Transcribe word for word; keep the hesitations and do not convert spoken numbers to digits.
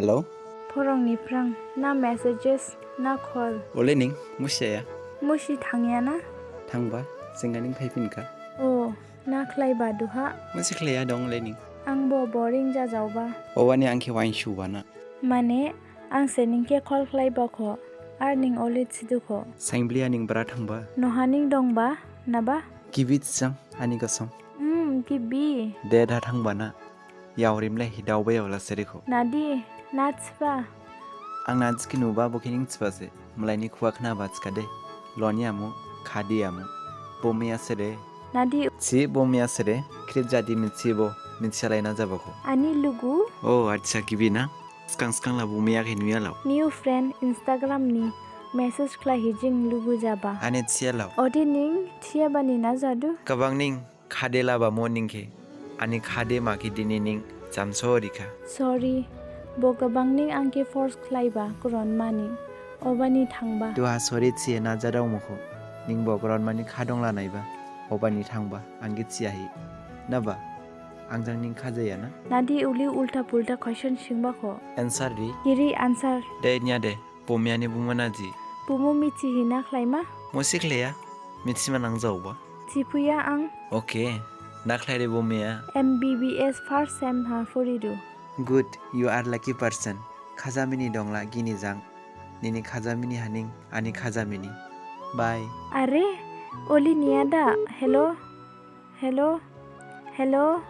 Hello? Phorong ni phrang na messages, na call. Ole ning, musi ya? Musi thangya na? Thangba, jingga ning phaiphinkha. O, na khlaiba duha? Musi khlaiya dong le ning. Ang bo boring jajaoba. Obani ang khe wainsuba na? Mane, ang se ning khe call khlaiba kho, ar ning ole thidu kho. Sainbli aning bra thangba? Noha ning dongba, naba? Gibi jang, ani gosong. Hmm, gibi. De da thangba na? Yaorim le hi daoba yaola sere kho. Nadi, na thiba? Ang na jiki nuba bo khe ning thiba se. Mlaini khuwa khnaba thikhade. Loni amu, khadi amu. Bo miya sere. Nadi. Thi bo miya sere. Khrip jadi mithibo, mithialai na jaba kho. Ani lugu. O, acha gibi na. Skang skang la bo miya khe nuya lao. New friend Instagram ni message khlaihi jing lugu jaba. Ani thiya lao. Ode ning thiyabani na jadu? Gabang ning. Khade laba mo ning khe. Ani khade ma khe dini ning jamso rikha. Sorry, bo gabang ning ang khe force khlaiba gronmani. Obani thangba. Duha sorry thiye na jadao mukho. Ning bo gronmani khadong lanaiba. Obani thangba. Ang khe thiyahi. Naba? Ang jang ning khajaya na? Nadi uli ulta pulta question singba kho. Answer ri. Iri answer. De nya de. Bo miya ni bumu na ji? Bumu mithihi na khlaima? Musi khlaiya, mithima nangjaoba. Thiphuya ang. Okay, na khlaire bo miya? M B B S first sem ha phuridu. Good, you are lucky person. Khajamini dongla gini jang. Nini khajamini haning, ani khajamini. Bye. Are, oli niya da. Hello? Hello? Hello?